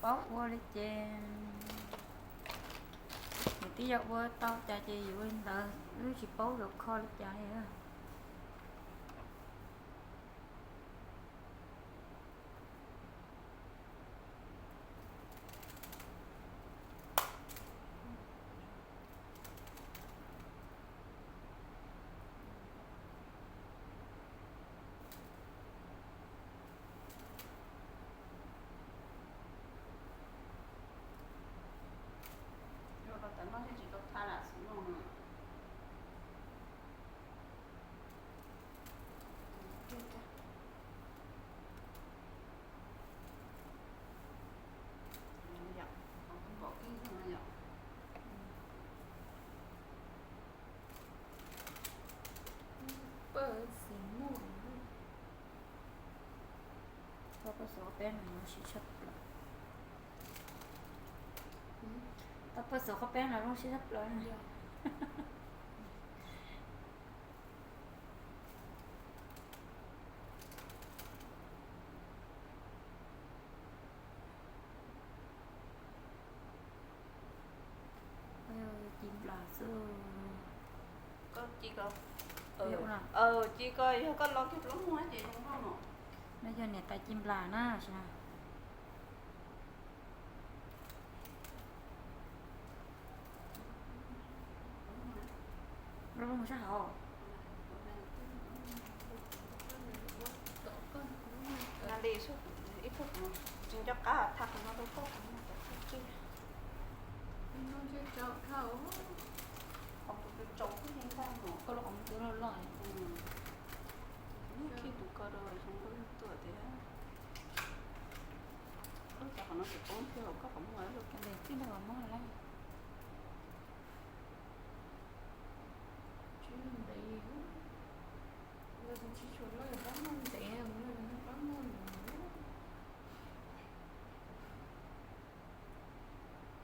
Paub ua li ces, nws twb yog ua tau cas ces yuav li ntawd, wb tsis paub yuav kho li cas li. Los tawm no thiaj tsis tau tha lam xwm no. Pawj xim muaj, tau pawj xov qab peb no zoo siab tshaj plaws. Tau pawj xov qab peb no zoo siab tshaj plaws. Ci nplas xwb. Ci ko, ci ko yog koj lo kiag plaub muag ces zoo nkauj no. No yog niam tais ci nplas na. Sab hauv. Li ib tug tsis nco qab tha qhov no rau koj, qhov no tau txog tseg. Qhov tus tsaus koj li ntag no, koj lub qhov muag twb loj loj. Khij tus ko rau zoo nkauj tuaj tiag. Ub, cas qhov no tsis poob kiag hauv koj qhov muag lawm. Tib ntev qhov muag lawm. Tsis ntev, tsis tshua loj, yog qab muag ntev, qab muag ntev,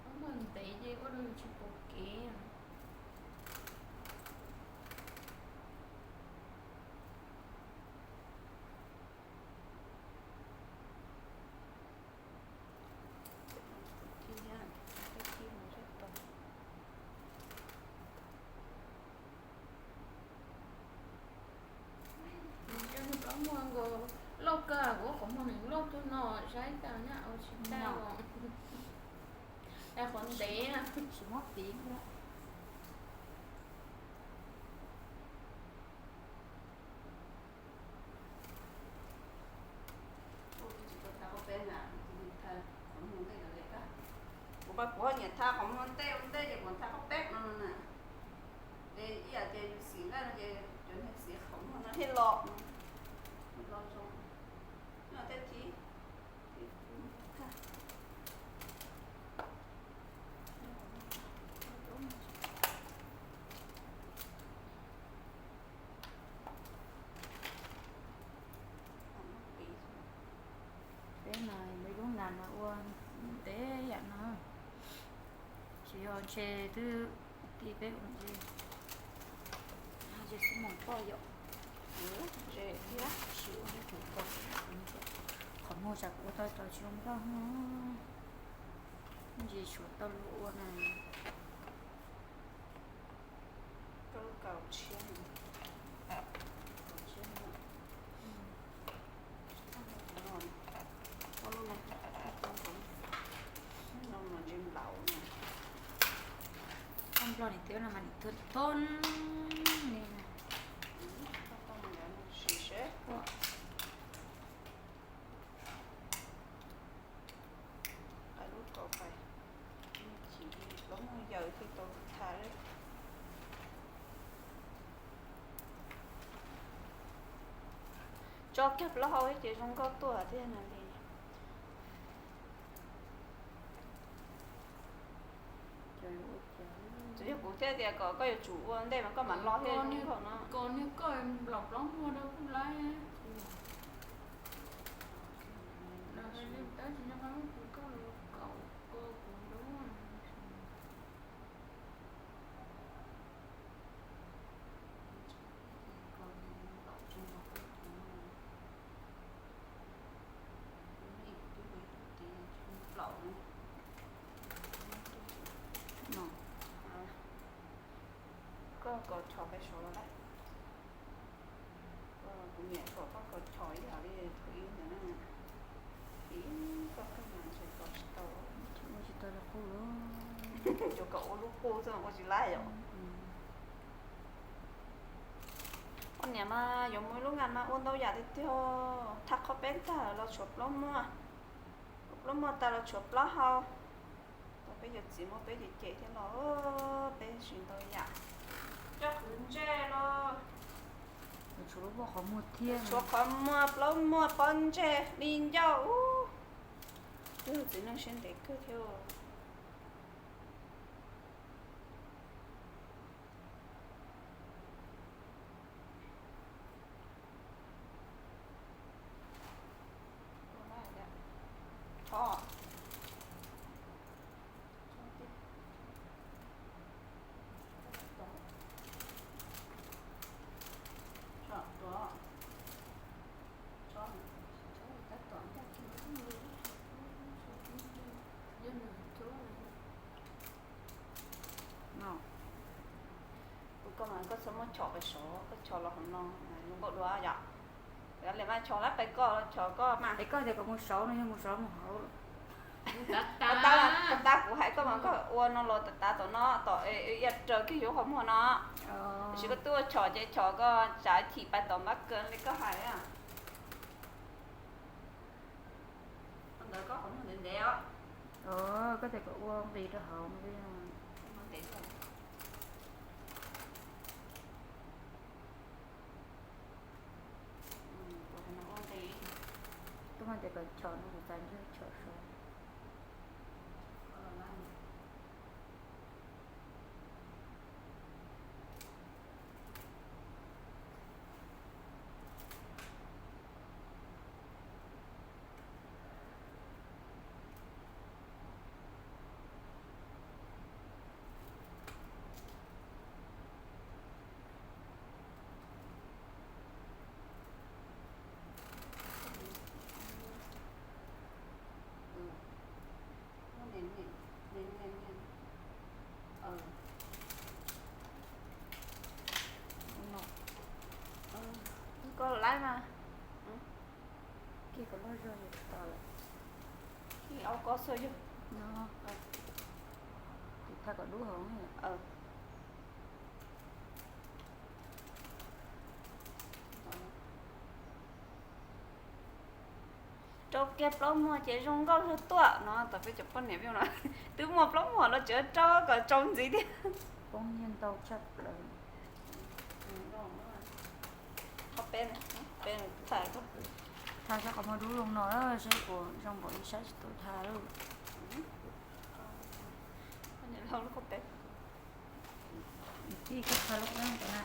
qab muag ntev ces ua rau yus tsis pom kev. Cov niag plaub muag nkaus loj kawg, kuv qhov muag nws loj tuaj no, saib tas na, ua tsis tau. Es qhov ntev na, tsis muab piv. Kuv mas kuv ho nyiam tha qhov muag ntej ua ntej ces kuv tha qhov peb no na. Ces ib yam tias yus xim nqaij no ces cov niag xim qhov muag no thiaj los, los zoo. Tej thib, peb mas lub nas no ua ntev yam no, tsis yog ntshe twb ti peb ua ntej. Ces xub moos poj yom, ze thiab. Tsis ua neb kuv ko, qhov muag tsam kuv ua tau tau tsis zoo nkauj. Ntsis tshuav tau lus ua na. Koj lub kaus tshiab, kaus tshiab no. Ua lub no, no mas ntsis nplaum no. Koj nplog nim tiab no mas nim tuag thoob li na. Sim seb. Qais lub kaus qais, chim plaub muag yaws thiaj tau tha li. Tso kiag plaub hau ces zoo nkauj tuaj thiab na li. Tsuas yog kuv thiaj tias kom koj yuav tsum ua ntej mas koj mam lo thiaj zoo nkauj no. Kom niag koj nplaum plaub muag rau kuj laib. Tab sis nyob qab kuv koj los kaum ko kuv lub. Nplaum no. Sov los lawm. Kuv niam kom koj kaus chom ib yam li thaum ub ntawd na. Ib koj kawg mas ntshe kaus tsis tau. Ua tsis tau li qub lawm. Cov kaus ua lub qub xwb ua tsis laib yom. Koj niam mas yuav muaj ib lub ngas mas ua ntau yam tiag tiag. Thaj qhov peb tag los tshuav plaub muag, plaub muag tag los tshuav plaub hau. Tau peb yawm txiv muab peb cem cem thiab los peb siv ntau yam. Coj qhwv ntsej los tshuav qhov muag thiab, tshuav qhov muag, plaub muag, pob ntseg, li ncauj ub. Twb yog txiv neej siab ntev kawg thiab. Kuv koj mas koj txhob muab chom pem saud, koj chom los hauv no zoo nkauj dua yom. Li mas chom lawm pem koj, chom koj mas. Es koj tias kom mus saud no yog mus saud mus hauv? Tav tav kuv hais koj mas koj ua no los tav tav tom no tom ia raws kiag yuav qhov muag no. Tiam sis koj twb ua chom ces chom koj tsav chim pais tom npab kawg li koj hais. Ntawd koj qhov muag ntev ntev os. Koj tias kom ua nqis rau hauv no. Koj mas tias kom chom no kuv xav ntshe chom saud. Koj lawm mas. Kiag kom loj zog yog tsis tau lawm. Kiag ob kob xwb yog. Ces thaj kom dub hauv. Rau kiag plaub muag ces zoo nkauj zog tuaj no. Tom peb cov poj niam peb no twb muaj plaub muag los tseem rau kom tsau ntxiv thiab. Poob nyiaj ntau tshaj plaws. Thaj saib qhov muag dub zoo no seb puas zoo npaum li saib tsis tau dhau lawm. Tij koj tha lub qab ntawd na.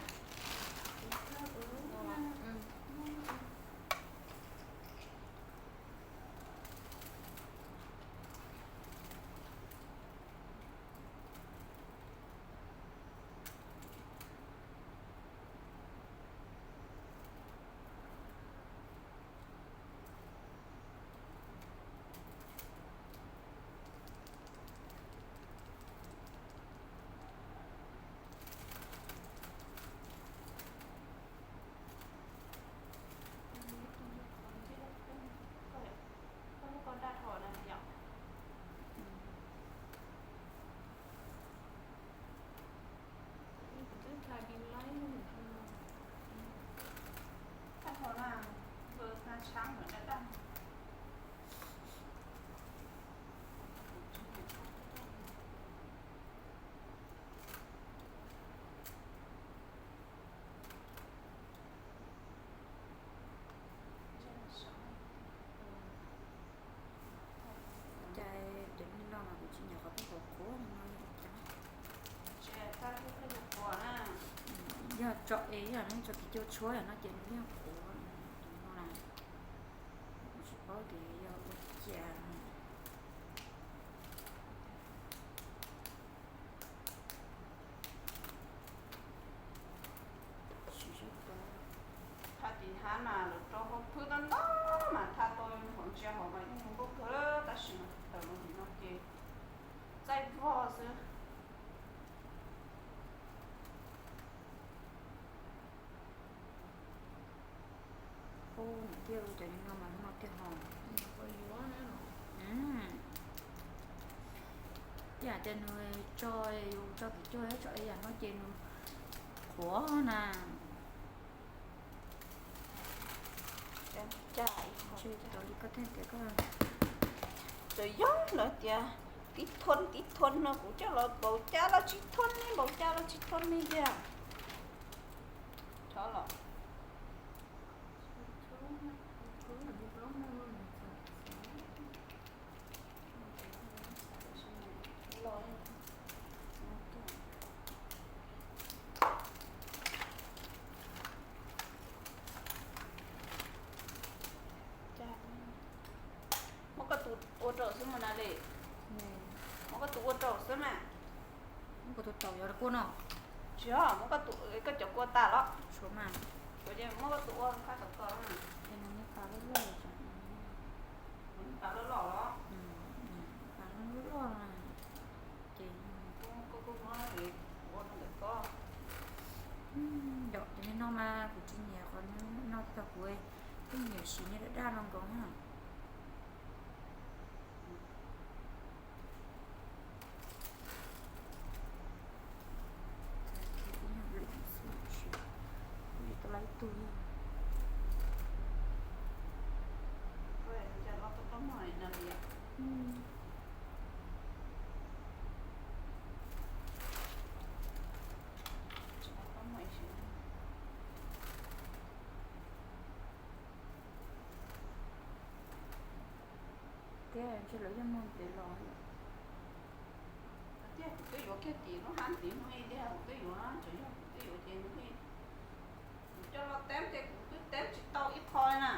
Cai cov nij loj mas kuv tsis nyiam qhov pheej qhuav qhuav no. Yog tso es yog tso kiv cua tshuab no ces nws yeej qhuav no na. Kuv tsis paub tias yog ua cas. Tha tiv hav mas lawv rau hauv phwb tau ntau mas tha tau hauv ntsia hauv mas yeej zoo nkauj kawg tab sis mas tawm los ntawm no ces txaij vog xwb. Ces nws tso, yus tso kev cog tso ib yam no ces nws qhuav na. Ntshe raws li koj tej tias koj, txawm yog lawv tias tib thon tib thon no kuv coj los npaum cas los tsis thon li, npaum cas los tsis thon li tiag. Thov los. Muab koj tus ua rau xwb mas na li. Muab koj tus ua rau xwb mas. Muab kuv tus tau yog kua no. Tsis yog, muab koj tus, koj cov kua tas los. Tshuav mas. Tshuav ces muab koj tus ua qab tau koj. Ces nws nij pas loj loj. Nij pas loj loj los. Pas loj loj na. Ces koj muab ua rau ntawm koj. Yom, cov niag no mas kuv tsis nyiam qhov no tag, kuv twb nyiam siv niag daj daj no nkaus na. Thiab ntshe lawv yeej muag ntev los. Tiag, kuv twb yuav kiag tim lub hab tim no ib tiag, kuv twb yuav, tsuas yog kuv twb yuav ces kuv coj los teb ces kuv twb teb tsis tau ib qho na.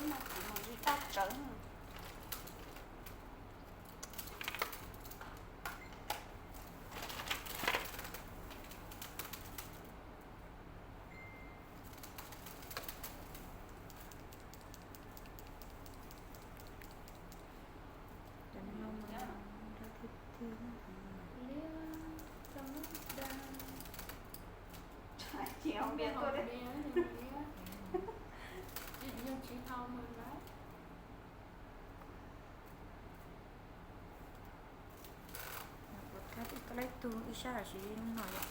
Lub no kuv mus ntsib tab tsawv. Ua thab ib tug ib sab los sis no yom.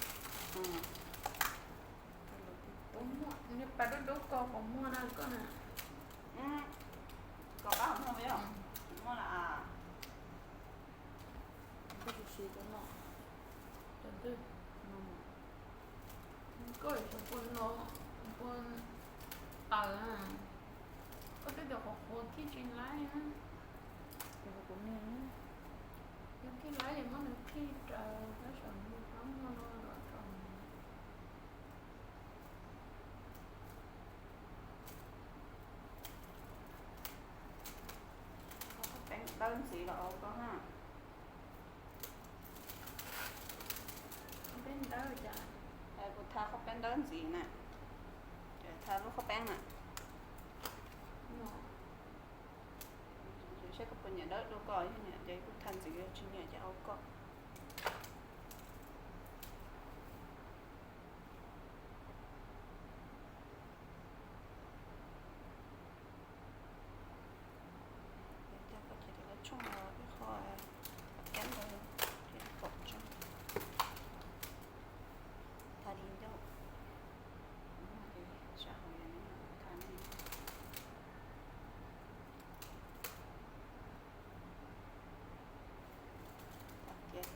Pas dub dub ko puas muaj na koj na? Koj qab hauv no yog muaj na. Koj tsis siv cov no. Cov twg? Koj yuav puas no, puas tawm na. Koj twb cov qhuav qhuav khij tsis laib na. Yog khij laib ces muab nws khij raws tab sis nws rov muag no los rau. Koj peeb dawb ntxiv los ua koj na. Peeb dawb cas? Kuv tha qhov peeb dawb ntxiv na. Tha lub qhov peeb na. Saib koj puas nyiam dawb dua koj, yog nyiam ces kuj tha ntxiv, tsis nyiam ces ua koj. Ces koj ces lawv tshooj los ib qho,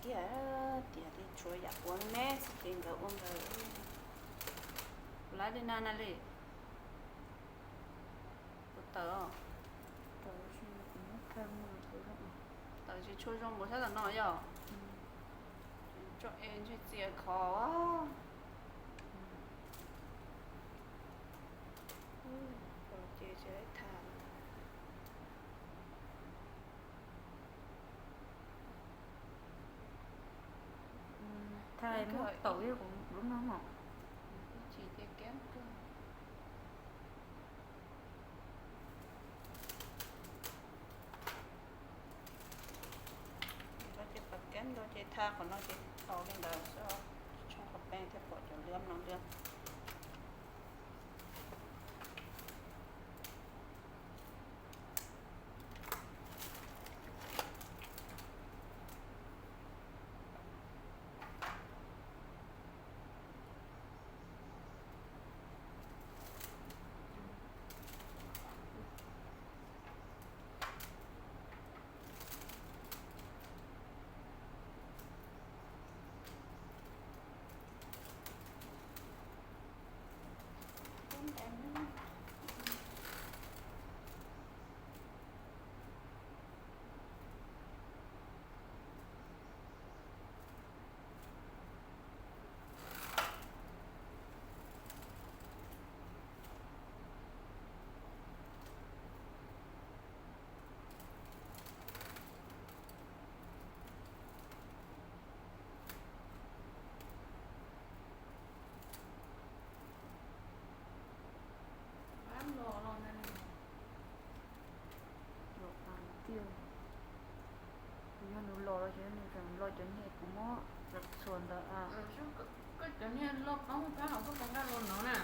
Tiag tiag li, tshuav yam quav me me xwb ces nkawd ua nkawd. Kuv lab li na na li. Kuv tawm, tawm tsis tshua zoo npaum sab tom no yog. Tso es ntshe txias khov. Ces tsis tham. Thaij muab tau ib lub no mog. Ib chim ces kiab kawg. Ces pas kiab ntau ces thaij qhov no ces tau li ntawd xwb, tshooj qhov peb thiaj pom cov liab no liab. Los tas tiag. Kuv yog nws los los ces nws tseem los cov niag kuv muab txhuam ntawd. Koj cov niag loj qoob phab hauv koj puas nqa los no na?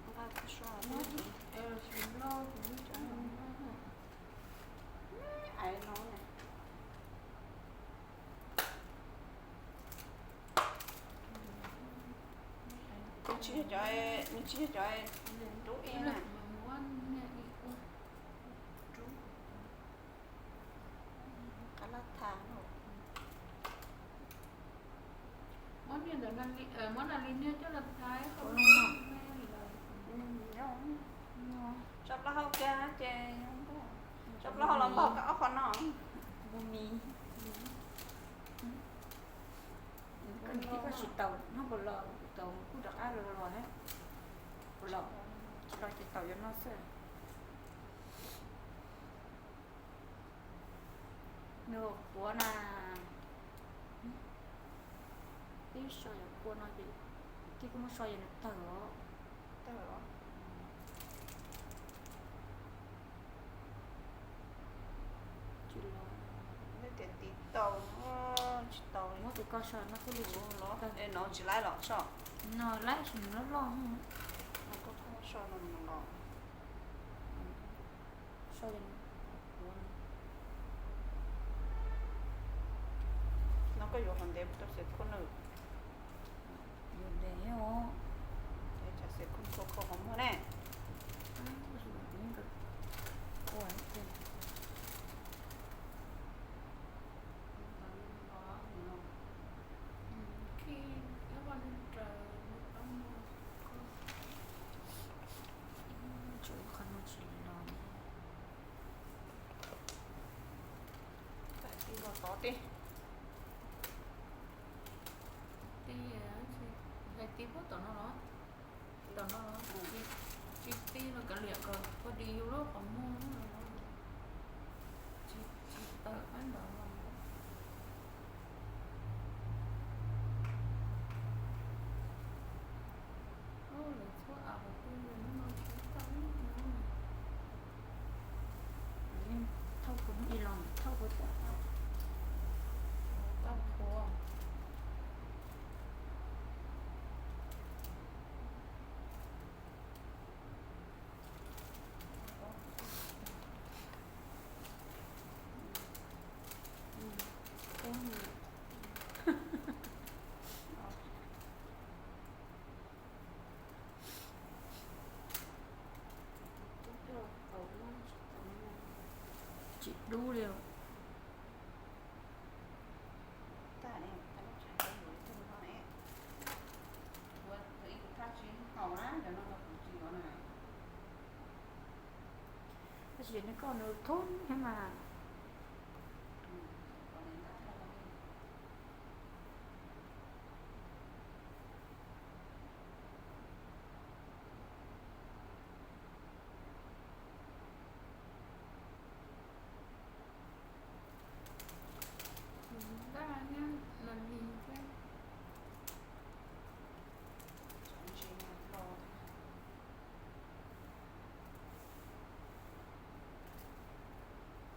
Nqa tsis los. Aiv no na. Nws tsis yog cov, nws tsis yog cov rub ib na. Qab lab tham no. Muab niag ntawd, muab Natalie niag coj los thaij. Tso plaub hau kiag ces, tso plaub hau los npog koj ob qho no. Mus mis. Koj tsis tau no puas los, tau kuj rov qab los los thiab. Puas los? Tsis los ces tau yuav no xwb. Nws quav na, peb so yam quav no ces tij kuj muab so yam nws tawg os. Tawg os. Tsis los. Nej tias tiv tau, tsis tau. Muab tus ko so no kuj li tsis los. Es no tsis laib los so. No laib sim loj loj. Koj so no los. So, no koj yuav qhov ntev tau xim khub na. Yuav ntev os. Tsam xim khub khau khau qhov muag ne. Tsuav ib qho no tsis los. Tib los tod tib. Tib, hais tib puab tom no los? Tom no los? Tsis tib los kav liam kom pog dis yus lub qhov muag. Tsis tawm qab ntawd los. Lawv txhua av los twb hnub no tsis tau no. Thauj kuv ib los thauj kuv tau, tau qhuav. Tsis dub li. Koj nws thoob thiab mas.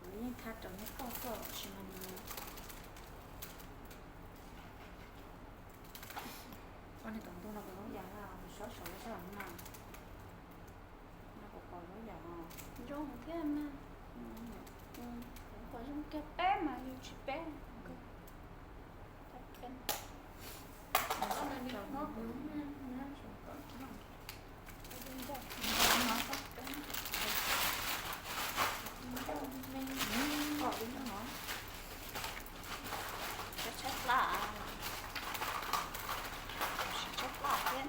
Kuv yeej thaij rau nej koj koj sis mas nws, ua niag tom ntug no kuv lub yas na, kuv saib saum lub sab hauv na, no kuv pom lub yas zoo thiab na. Kuv pom zoo kiag peb mas yus tsis peb. Tshaib plab, tshaib plab thiab.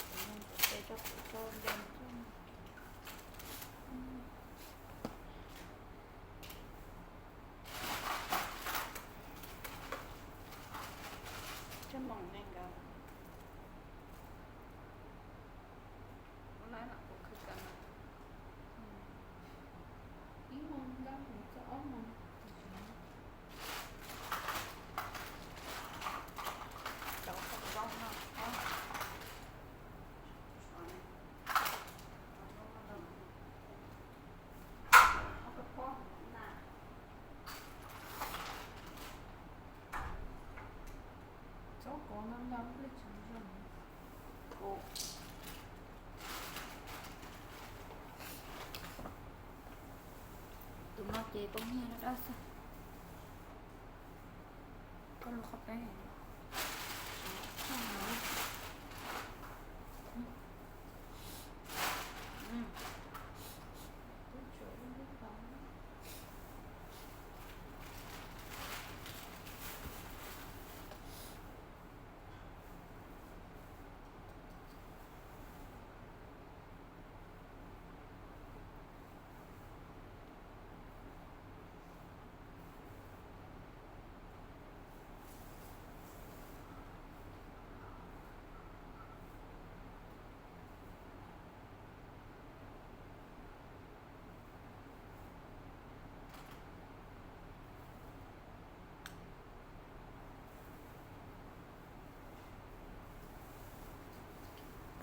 Kuv mus kuv tes rau kuv rau ntees. Coj moo neeg nkawd. Ua lawm los kuv khwv kawg na. Ib moos ntau mus txog ob moos. Cov qhov zoo no. Txhob kov ntau ntau li tsis zoo. Tus no ces poob nyiaj dawb dawb xwb. Koj lub qhov peb.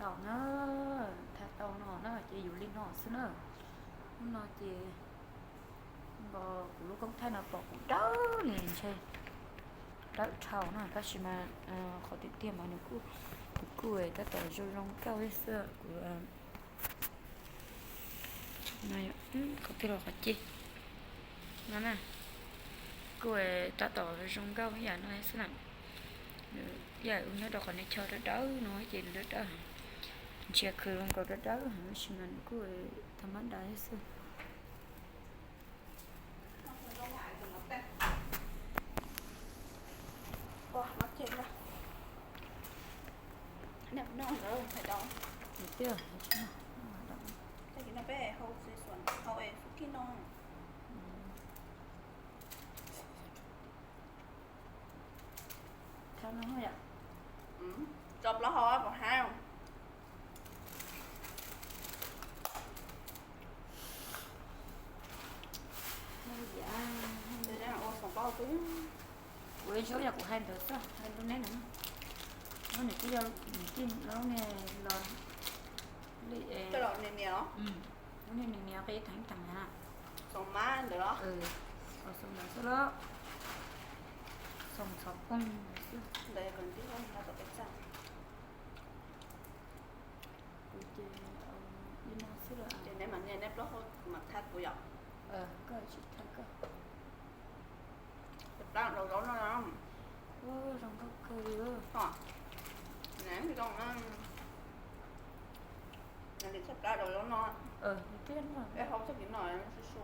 Tau na, thaij tau no na ces yus li no xwb na. Hnub no ces nkaus kuv lub koob thaij no pom kuv dawb li ntshe, dawb dhau no tab sis mas qhov tiag tiag mas nws kuj, nws kuj tab tom zoo zoo nkauj thiab xwb kuv. Qhov twg los qhov ceg no na, kuj tab tom zoo nkauj ib yam no xwb na. Yam ua nyob rau qhov niag chaw dawb dawb no ces nws dawb dawb, ntsia khwv zoo nkaus dawb dawb heev tab sis mas nws kuj tham mab da thiab xwb. Tso plaub hau puas hab? Ua xoom plaub hau twb. Kuv ib zaug yog kuv hais ntawd xwb, hais rau neb no. Nws twb yog nws tij lub niag los li, lub niag niam niam qi theev theev na. Xoom mab ntawd los? Xoom ntawd xwb los. Xoom txhov poog ntawd xwb. Ntawd yog kom ntij hauj nqa tom peb txaj. Kuv ces ib no xwb los. Ces neb mam nias neb plaub hau kuv mam thab kuv yom. Koj tsis thab koj. Txhaj plab daus zaub no. Zoo nkauj kawg li. Nws txhaj plab daus zaub no. Peb hau txoj kev no su su.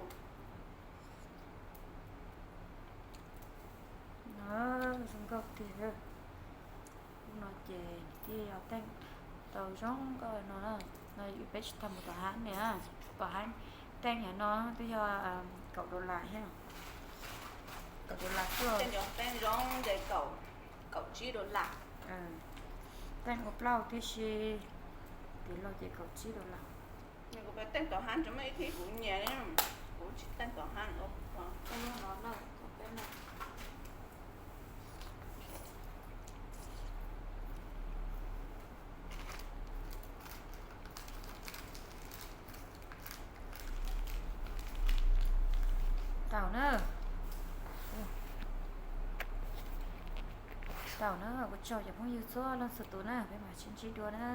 Zoo nkauj tiag. Hnub no ces thiaj yog teej tau zoo nkauj no na. No yus peb tsis tau mus tom hav ne, tom hav Teej no twb yog kaum dollar thiab. Kaum dollar tuaj. Teej zoo ces kaum tsib dollar. Teej ua plaub tib si, tiv laug ces kaum tsib dollar. Kuv teej tom hab tseem muaj ib thib kuv nyiam, kuv tsis teej tom hab. Tau na. Tau na, ua tsaug cov phooj ywg txhua leej txhua tus na, peb mam sib ntsib dua na.